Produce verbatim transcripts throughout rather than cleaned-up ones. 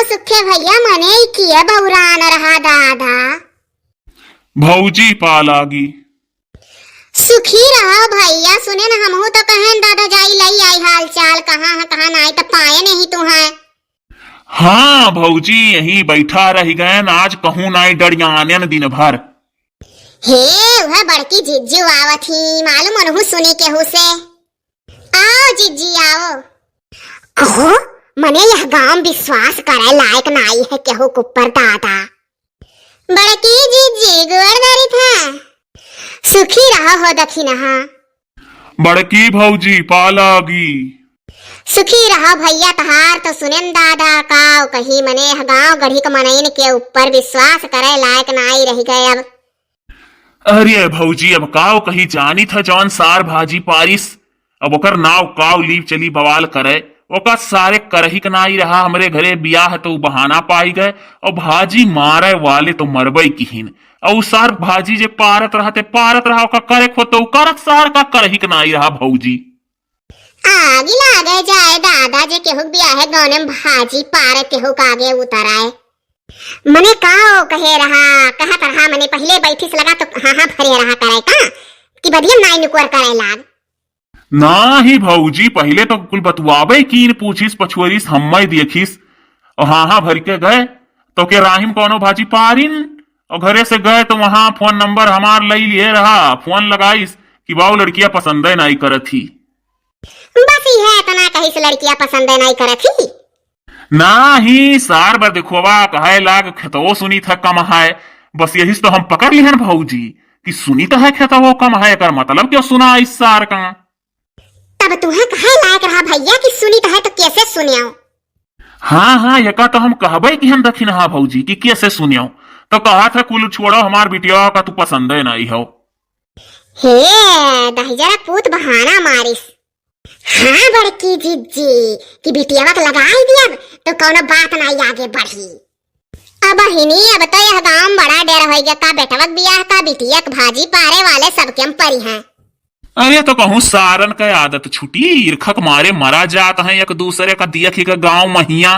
सुखे भइया, मने ई किया बौरान रहा दादा। भौजी पा लागी। सुखी रहो भइया, सुने न हमहू तो कहेन दादा जाई लई आई हाल चाल, कहाँ है कहाँ नाई, तो पाए नहीं तू है। हाँ भौजी, यहीं बैठा रहि गएन, आज कहूँ नाई डरियानेन दिन भर। हे, वह बड़की जिज्जी आवत ही, मालूम उनहू सुनी केहू से। आओ जिज्जी, आओ। कहो, मने यह गाँव विश्वास करे लायक नाई है केहू के ऊपर दादा। बड़की जिज्जी, गोड़ धरी था। सुखी रहो हो दखिनहा। बड़की भौजी पा लागी। सुखी रहो भइया, तहार तो सुनेन दादा, काव कही मने यह गाँव गढ़ी के मनइन के ऊपर विश्वास करे लायक नाई रहि गए अब। अरे भौजी, अब काव कही, जानी था जौन सार भाजी पारिस, अब ओकर नाव काव लीव चली बवाल करे, ओका सारे करही के नाई रहा, हमरे घरे बियाह तो बहाना पाई गए, और भाजी मारे वाले तो मरबई किहिन, और उ सार भाजी जे पारत रहा ते पारत रहा, ओका करे खो तो उ करत सार का करही के नाई रहा भौजी। आगी लागे जाए दादा, जे केहू के बियाहे गौने में भाजी पारे केहू के आगे उतर आए। मने काव कहे रहा, कहत रहा, मने पहिले बैठिस लगा तो हाँ हाँ भरे रहा करे का, कि बदियम नाई नुकुर करे लाग। नाही भौजी, पहिले तो कुल बतुआबे कीन, पूछिस पछुअरिस, हम्मे देखिस, और हाँ हाँ भर के गए, तो के राहिम कौनो भाजी पारिन, और घरे से गए तो वहाँ फोन नंबर हमार लई लिए रहा, फोन लगाइस कि बाऊ लड़किया पसंदे नाई करत ही। बस इहे इतना कहिस लड़किया पसंदे नाई करत ही। नाही, सार बर देखोवा, कहे लाग खेतवो सुनी था कम है। बस यही से तो हम पकड़ लिहन भौजी कि सुनी तो है खेतवो कम है, एकर मतलब क्यों सुना इस सार का? तब तुहे कहे लायक रहा भइया कि सुनी तो है तो कैसे सुनियो? हाँ, हाँ, एका तो हम कहबे कि हम दखिन हा भौजी कि कैसे सुनियो। तो कहा था कुल छोड़ो, हमार बिटिया का तू पसंदे नहीं हो। हे, दहिजरा पूत बहाना मारिस। हाँ बड़की जिज्जी, कि बिटियावा के लगाई दियब तो कौनो बात नाई आगे बढ़ी। अब हिनी, अब तो यह गाँव में बड़ा डेर होई गया, का बेटवा के बियाह, का बिटिया के भाजी पारे वाले सबके हम परी हैं। अरे तो कहूँ सारन के आदत छुटी, ईर्खा के मारे मरा जात हैं एक दूसरे का दियखी के गाँव महिया।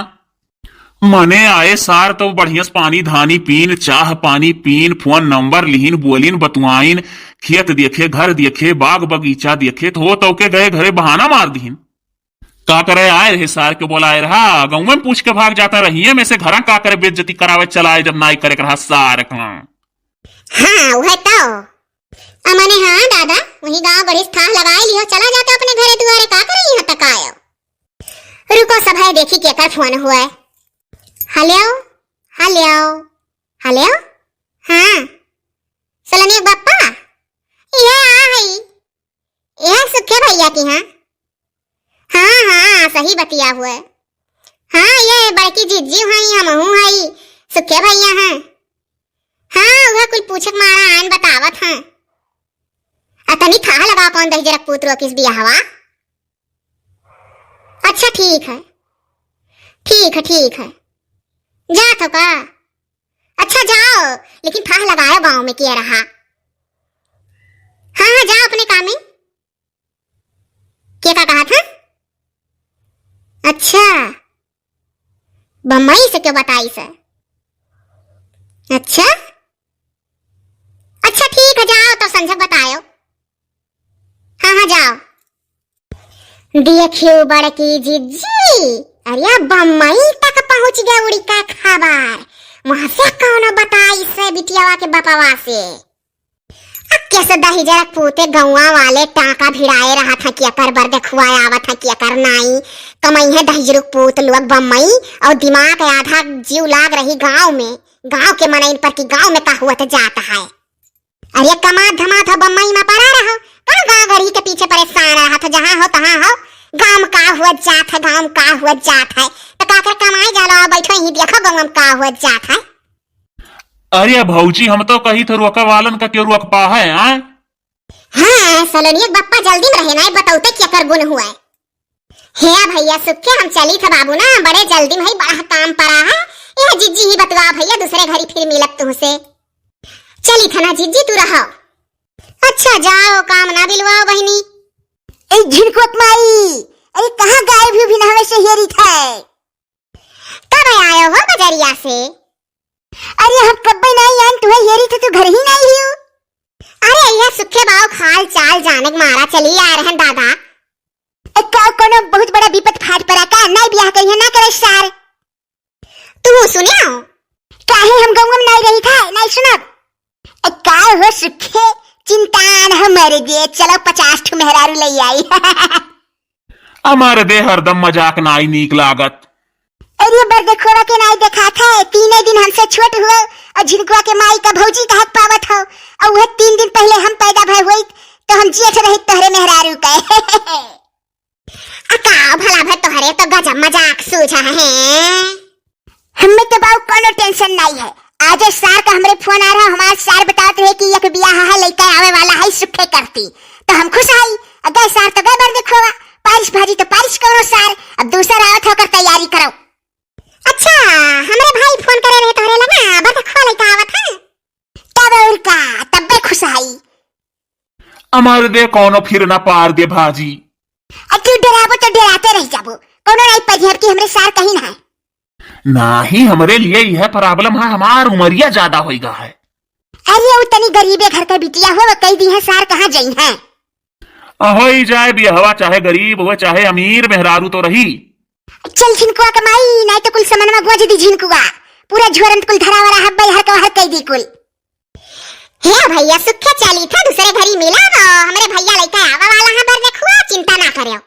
मने आए सार तो बढ़िया से पानी धानी पीन, चाह पानी पीन, फोन नंबर लिहिन, बोलिन, बतुआइन, खेत देखे, घर देखे, बाग बगीचा देखे, तो हो तो के गए घरे बहाना मार दिहिन। का करे आए रहे सार के बोलाए रहा, गाँव में पूछ के भाग जाता रहिए में से घरा का करे बेइज्जती करावे चलाए जब नाई करे के रहा सार का। हाँ, वह तो। अमने हाँ दादा, वही गाँव गढ़ी से थाह लगाए लियो, चला जाता अपने घरे दुआरे, का करे यहाँ तक आयो? रुको सब है, देखी केकर फोन हुआ है। हेलो, हेलो, हेलो। हाँ, सलोनी के बप्पा, यह आ हई, यह सुखे भइया की। हाँ, हाँ, हाँ, सही बतिया हुआ है। हाँ, ये बड़की जिज्जी हई, हमहू हई, सुखे भइया हैं। हाँ, वह कुल पूछक मारा आन बतावत हैं। अतनी थाह लगा कौन दहिजरक पूत रोकिस बियाहवा। अच्छा ठीक है, ठीक है, ठीक है, जात हो का? अच्छा जाओ, लेकिन थाह लगाओ गाँव में किया रहा। हाँ हाँ, जाओ अपने काम में। क्या का कहा था? अच्छा, बम्बई से क्यों बताई सर? अच्छा अच्छा ठीक है, जाओ तो संझक बतायो। हाँ हाँ, जाओ। देखियो बड़की जिज्जी, अरे बम्बई तक पहुँच गया उड़ी का खबर। वहाँ से कौनो बताई से बिटियावा के बपवा से। अब कैसे दहिजरक पूते गौवा वाले टाका भिड़ाए रहा था कि अकर बर देखुआ आवत है कि अकर नाई। कमई है दहिजरक पूत लोग बम्बई और दिमाग आधा जीव लाग रही गाँव में, गाँव के मनइन पर कि गाँव में का हुआ तो जाता है। अरे कमात धमात हो बम्बई में पड़ा रहो, का गाँव गढ़ी के पीछे परेशान रहा था, जहाँ हो तहाँ हो, गाँव में का हुआ जात है, गाँव में का हुआ जात है, तो का कर कमाए जालो, बैठो यहीं देखो गाँव में का हुआ जात है। अरे भौजी, हम तो कही थे रोका वालन का क्यों रोक पा है, हाँ? हाँ, सलोनिया के बप्पा जल्दी में रहे ना, बताओ तो क्या कर गुण हुआ है। हे भैया सुखे, हम चली था बाबू ना, बड़े जल्दी में ही बड़ा काम पड़ा है। यह जिज्जी ही बतवा भैया, दूसरे घड़ी फिर मिलब तुमसे। चली था ना जिज्जी, तू रहो। अच्छा जाओ, काम ना बिलवाओ बहिनी। ए झिनकुत माई, अरे कहाँ गायब हुई भी ना हमें शहरी था? कब आयो हो करिया से। अरे हम कब्बे नाई आन, तुहे हेरी थे, तू घर ही नाई हियो। अरे यह सुखे बाऊ खाल चाल जाने के मारा चली आ रहन दादा। ए, का कोनो बहुत बड़ा विपत फाट पड़ा का? नाई बियाह करिहे ना करे सार। तू सुनियो? काहे हम गौवा में नाई रही था, नाई सुनब? ए, का हो सुखे, चिंता न हो मर गे, चलो पचास ठो मेहरारू ले आई। हमारे दे हरदम मजाक नाई नीक लागत। अरे बरदखुआ के नाई देखात है, तीने दिन हमसे छोट हुए और झिनकुआ के माई का भौजी कहत पावत हो, और वह तीन दिन पहले हम पैदा भय हुई तो हम जेठ रही तोहरे मेहरारू के। अका भला भय तोहरे तो गजब मजाक सूझा है। हमें तो बाऊ कोनो टेंशन नाई है। आज सार का हमरे फोन आ रहा, हमार सार बतावत रहे कि एक बियाह है, लइका आवे वाला है, सुखे करती। तो हम खुश हई। अगर सार तो गए बरदखुआ, पारिश भाजी तो पारिश करो सार, अब दूसर आवत होकर तैयारी करो। अच्छा, हमरे भाई फोन करे रहे तोहरे लगा, बरदखुआ लइका आवत है। तब और का, तब्बे खुश हई। अमर दे कोनो फिर ना पार दे भाजी। अब तू डराबो तो डराते रह जाबो, कोनो नाई पजिहब कि हमरे सार कहीं ना है। नाही, हमरे लिए यह problem है, हमार उमरिया ज्यादा होइगा है। अरे वो तनी गरीबे घर का बिटिया हो, वो कह दी है सार कहाँ जई है। अहोई जाए बियहवा, चाहे गरीब हुए चाहे अमीर, मेहरारू तो रही। चल झिनकुआ के माई, नाई तो कुल समनवा गोज दी झिनकुआ। पूरा झोरन कुल धरा वरा हब्बे हर का हर कह दी कुल। हे भैया सुखे चाली था, दूसरे घरी मिला वो, हमरे भैया लइका आवा वाला है बरदखुआ, चिंता ना करियो।